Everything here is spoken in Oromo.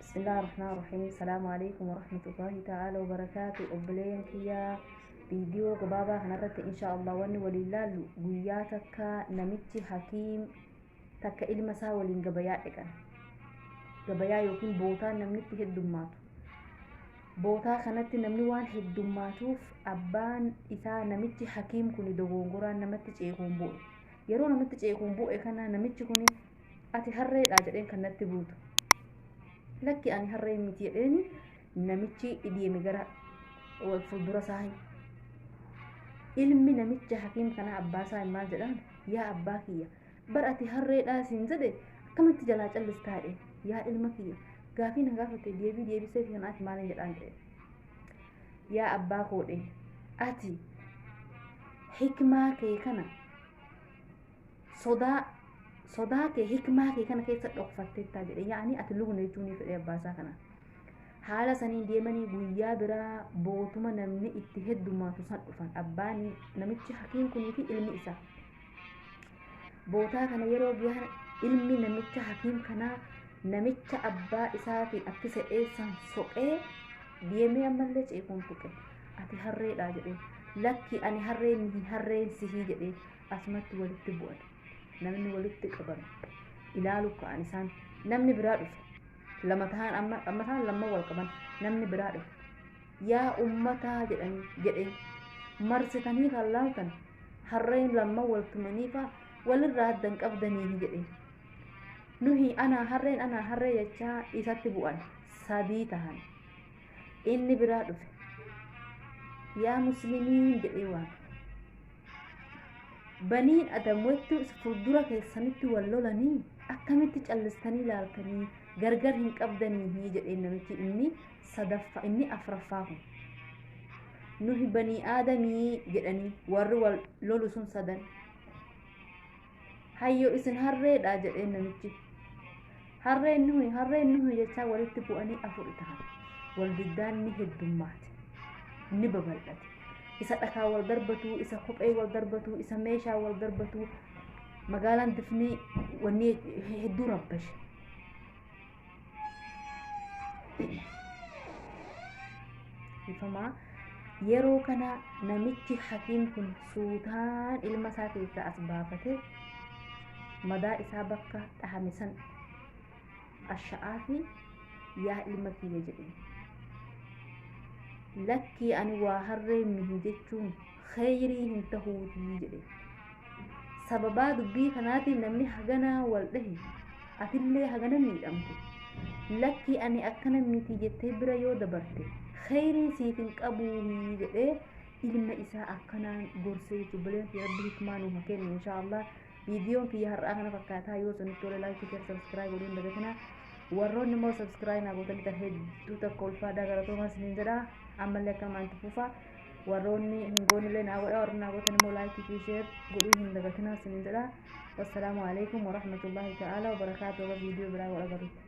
بسم الله الرحمن الرحيم. السلام عليكم ورحمة الله تعالى وبركاته. Obboleeyyan kiyyaa, viidiyoo gabaabaa kanarratti insha Allah wanni waliin laallu, guyyaa takka namichi hakiim takka ilma isaa waliin gabayaa dhaqan. Gabayaa yookiin bootaa namni itti heddummaatu. Bootaa kanatti namni waan heddummaatuuf abbaan isaa namichi hakiim kun dogongoraan namatti ceekuun bu'e. Yeroo namatti ceekuun bu'e kana namichi kun "Ati harreedha" jedheen kan natti buutu. "Lakki, ani harree miti" jedheeni namichi deeme gara fuuldura isaa. Ilmi namicha hakiim kana abbaa isaa maal jedhaan? "Yaa abbaa kiyya, bar ati harreedhaa siin jedhe, akkamitti jalaa callistaa?" jedhe. "Yaa ilma kiyya, gaafii na gaafate deebii deebisee fi ati maaliin jedhaan?" jedhe. "Yaa abbaa koodhe, ati hikmaa kee kana sodaa kee hikmaa kee kana keessa dhokfatteettaa" jedhe. Yaa'anii ati lugna jechuun ni fedhe abbaa isaa kana. Haala saniin deemanii guyyaa biraa bootuma namni itti heddummaatu san dhufan, abbaan namichi hakiim kunii fi ilmi isaa. Bootaa kana yeroo gahan ilmi namicha hakiim kanaa namicha abbaa isaatiin akka sedheessan soqee deemee ammallee ceekuun tuqe. "Ati harreedha" jedhee. "Lakki, ani harreen miti, harreen sihii" jedhee asumatti walitti bu'an. Namni walitti qabame ilaalu ka'an isaan. Namni biraa dhufe. Lama ta'an amma, amma ta'an lama wal qaban. Namni biraa dhufe. "Yaa ummataa" jedhanii jedhee, "marsitanii kan laaltan harreen lama wal tumanii faa walirraa addan qabdanii" jedhee. Nuhi anaa harreen, anaa harree jechaa isatti bu'an, sadii tahan. Inni biraa dhufe. "Yaa muslimiin" jedhee waame. "Baniin Adam wettu fuuldura keessanitti wal lolanii akkamitti callistanii ilaaltanii gargar hin qabdanii?" jedhee namichi inni sadaffaa, inni afraffaa kun. "Nuhi banii aadamii" jedhanii warri wal lolu sun sadan. "Hayyo, isin harreedha" jedhee namichi. "Harreen nuhi, harreen nuhi" jechaa walitti bu'anii afur ta'an. Wal diddaan ni heddummaate, ni babal'ate. Isa dhakaa wal darbatu, isa kophee wal darbatu, isa meeshaa wal darbatu, magaalaan difnii wanni hedduu rabbashe. Ifamaa yeroo kana namichi hakiim kun suutaan ilma isaa keessaa as baafate, madaa isaa bakka dhahame san asha'aa fi "Yaa ilma kiyya" jedhe. "Lakkii, ani waa harree mihi jechuun kheyrii hin tahuutii" jedhe. "Sababaa dubbii kanaatiin namni haganaa wal dhahe, atillee hagana miidhamte. Lakkii, ani akkana miti jettee bira yoo dabarte kheyrii siif hin qabuuhi" jedhee ilma isaa akkanaan gorsee jechuudha. Obboleen kiyya, Rabbi hikmaa nuu haa kennu insha Allah. Viidiyoon kiyya har'aa kana fakkaataa. Yoo isinitti tole like, share, subscribe godhuu hin dagatinaa. Warroonni immoo subscribe naa gootanii tan hedduu takka ulfaadhaa, galatoomaa isiniin jedha. Ammallee akkanumaan itti fufa. Warroonni hin goonillee naa godha, warri naa gootan immoo like fi share godhuu hin dagatinaa isiniin jedha. Wassalaamu alaikum warahmatullahi ta'ala wabarakaatuh. Viidiyoo biraa wal agarrutti.